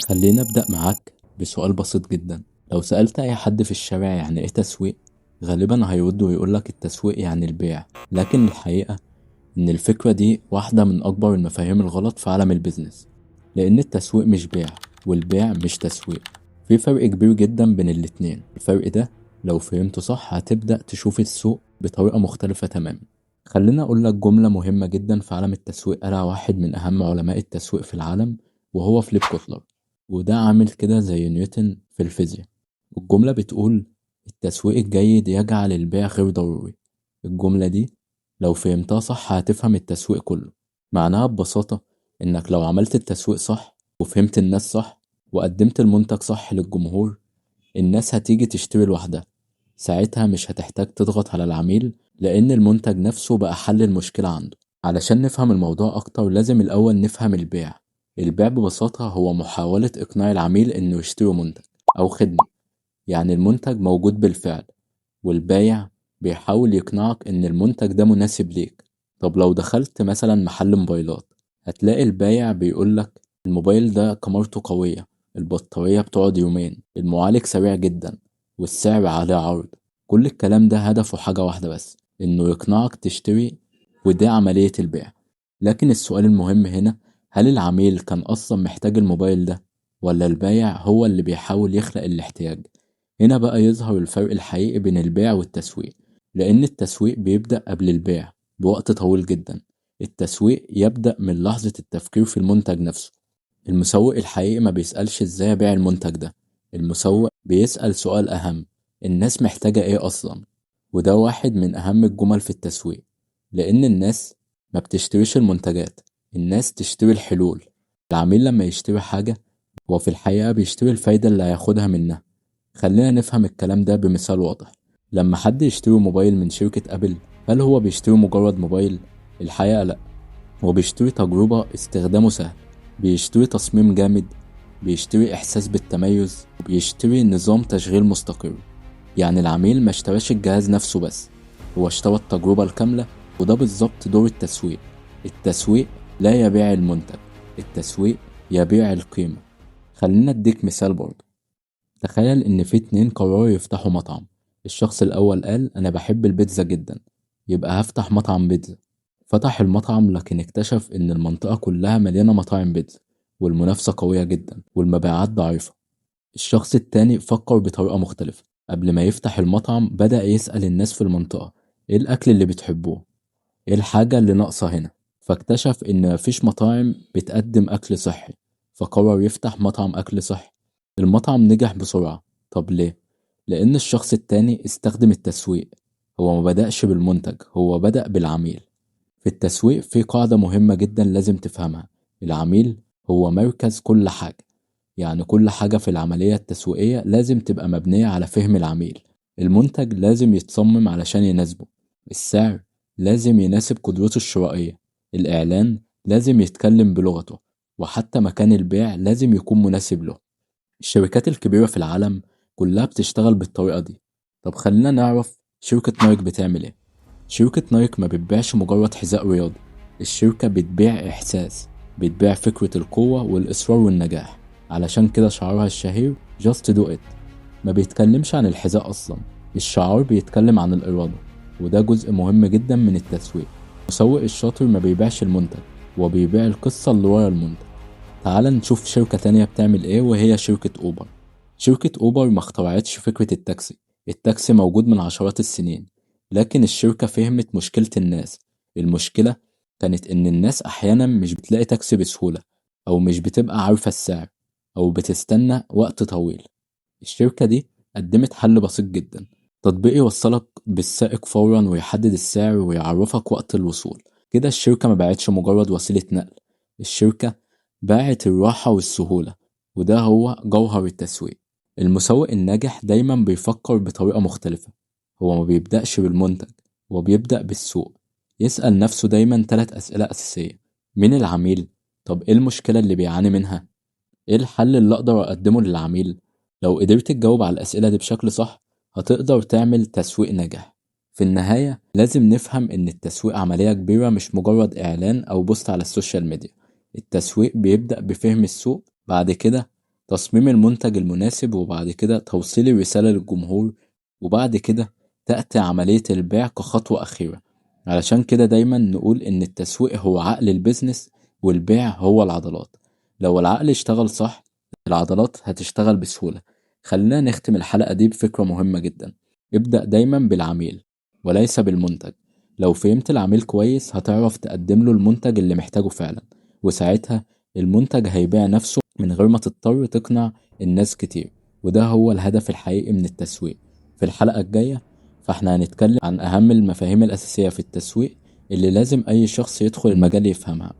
خلينا أبدأ معاك بسؤال بسيط جدا. لو سألت أي حد في الشارع يعني إيه تسويق، غالبا هيرد ويقولك التسويق يعني البيع. لكن الحقيقة إن الفكرة دي واحدة من أكبر المفاهيم الغلط في عالم ال business، لأن التسويق مش بيع والبيع مش تسويق. في فرق كبير جدا بين الاتنين. الفرق ده لو فهمته صح هتبدأ تشوف السوق بطريقة مختلفة تماما. خلينا أقول لك جملة مهمة جدا في عالم التسويق قالها واحد من أهم علماء التسويق في العالم، وهو فليب كوتلر، وده عامل كده زي نيوتن في الفيزياء. الجملة بتقول التسويق الجيد يجعل البيع غير ضروري. الجملة دي لو فهمتها صح هتفهم التسويق كله. معناها ببساطة إنك لو عملت التسويق صح وفهمت الناس صح وقدمت المنتج صح للجمهور، الناس هتيجي تشتري لوحدها. ساعتها مش هتحتاج تضغط على العميل، لأن المنتج نفسه بقى حل المشكلة عنده. علشان نفهم الموضوع أكتر لازم الأول نفهم البيع. البيع ببساطة هو محاولة إقناع العميل إنه يشتري منتج أو خدمة. يعني المنتج موجود بالفعل والبايع بيحاول يقنعك إن المنتج ده مناسب ليك. طب لو دخلت مثلا محل موبايلات هتلاقي البايع بيقولك الموبايل ده كاميرته قوية، البطارية بتقعد يومين، المعالج سريع جدا، والسعر عليه عرض. كل الكلام ده هدفه حاجة واحدة بس، إنه يقنعك تشتري، وده عملية البيع. لكن السؤال المهم هنا، هل العميل كان أصلا محتاج الموبايل ده ولا البايع هو اللي بيحاول يخلق الاحتياج؟ هنا بقى يظهر الفرق الحقيقي بين البيع والتسويق، لأن التسويق بيبدأ قبل البيع بوقت طويل جدا. التسويق يبدأ من لحظة التفكير في المنتج نفسه. المسوق الحقيقي ما بيسألش ازاي ابيع المنتج ده، المسوق بيسأل سؤال أهم، الناس محتاجة ايه أصلا؟ وده واحد من أهم الجمل في التسويق، لأن الناس ما بتشتريش المنتجات، الناس تشتري الحلول. العميل لما يشتري حاجة هو في الحقيقة بيشتري الفايدة اللي هياخدها منها. خلينا نفهم الكلام ده بمثال واضح. لما حد يشتري موبايل من شركة أبل، هل هو بيشتري مجرد موبايل؟ الحقيقة لأ، هو بيشتري تجربة استخدامه سهل، بيشتري تصميم جامد، بيشتري إحساس بالتميز، بيشتري نظام تشغيل مستقر. يعني العميل ما اشتراش الجهاز نفسه بس، هو اشترى التجربة الكاملة. وده بالظبط دور التسويق. التسويق لا يبيع المنتج، التسويق يبيع القيمة. خلينا اديك مثال برضه. تخيل ان في اتنين قرروا يفتحوا مطعم. الشخص الاول قال انا بحب البيتزا جدا، يبقى هفتح مطعم بيتزا. فتح المطعم، لكن اكتشف ان المنطقة كلها مليانة مطاعم بيتزا، والمنافسة قوية جدا والمبيعات ضعيفة. الشخص التاني فكر بطريقة مختلفة. قبل ما يفتح المطعم بدأ يسأل الناس في المنطقة ايه الأكل اللي بتحبوه، ايه الحاجة اللي ناقصة هنا. فاكتشف ان مفيش مطاعم بتقدم أكل صحي، فقرر يفتح مطعم أكل صحي. المطعم نجح بسرعة. طب ليه؟ لأن الشخص التاني استخدم التسويق. هو ما بدأش بالمنتج، هو بدأ بالعميل. في التسويق في قاعدة مهمة جدا لازم تفهمها، العميل هو مركز كل حاجة. يعني كل حاجة في العملية التسويقية لازم تبقى مبنية على فهم العميل. المنتج لازم يتصمم علشان يناسبه، السعر لازم يناسب قدرته الشرائية، الإعلان لازم يتكلم بلغته، وحتى مكان البيع لازم يكون مناسب له. الشركات الكبيرة في العالم كلها بتشتغل بالطريقة دي. طب خلينا نعرف شركة نايك بتعمل ايه. شركة نايك ما بتبيعش مجرد حذاء رياضي، الشركة بتبيع إحساس، بتبيع فكرة القوة والإصرار والنجاح. علشان كده شعارها الشهير Just Do It ما بيتكلمش عن الحذاء أصلا، الشعار بيتكلم عن الإرادة، وده جزء مهم جدا من التسويق. المسوق الشاطر ما بيبيعش المنتج، هو بيبيع القصة اللي ورا المنتج. تعال نشوف شركة تانية بتعمل ايه، وهي شركة أوبر. شركة أوبر ما اخترعتش فكرة التاكسي، التاكسي موجود من عشرات السنين، لكن الشركة فهمت مشكلة الناس. المشكلة كانت إن الناس أحيانا مش بتلاقي تاكسي بسهولة، أو مش بتبقى عارفة السعر، أو بتستنى وقت طويل. الشركة دي قدمت حل بسيط جدا، تطبيق يوصلك بالسائق فورا ويحدد السعر ويعرفك وقت الوصول. كده الشركة ما باعتش مجرد وسيلة نقل، الشركة باعت الراحة والسهولة، وده هو جوهر التسويق. المسوق الناجح دايما بيفكر بطريقة مختلفة. هو ما بيبدأش بالمنتج، هو بيبدأ بالسوق. يسأل نفسه دايما 3 أسئلة أساسية: مين العميل؟ طب ايه المشكلة اللي بيعاني منها؟ ايه الحل اللي اقدر اقدمه للعميل؟ لو قدرت تجاوب على الأسئلة دي بشكل صح هتقدر تعمل تسويق ناجح. في النهاية لازم نفهم إن التسويق عملية كبيرة، مش مجرد إعلان أو post على ال social media. التسويق بيبدأ بفهم السوق، بعد كده تصميم المنتج المناسب، وبعد كده توصيل الرسالة للجمهور، وبعد كده تأتي عملية البيع كخطوة أخيرة. علشان كده دايما نقول إن التسويق هو عقل ال business والبيع هو العضلات. لو العقل اشتغل صح، العضلات هتشتغل بسهولة. خلينا نختم الحلقة دي بفكرة مهمة جدا: ابدأ دايما بالعميل وليس بالمنتج. لو فهمت العميل كويس هتعرف تقدم له المنتج اللي محتاجه فعلا، وساعتها المنتج هيبيع نفسه من غير ما تضطر تقنع الناس كتير. وده هو الهدف الحقيقي من التسويق. في الحلقة الجاية فاحنا هنتكلم عن أهم المفاهيم الأساسية في التسويق اللي لازم أي شخص يدخل المجال يفهمها،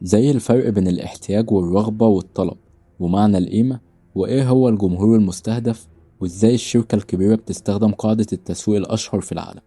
زي الفرق بين الاحتياج والرغبة والطلب، ومعنى القيمة، وإيه هو الجمهور المستهدف، وإزاي الشركة الكبيرة بتستخدم قاعدة التسويق الأشهر في العالم.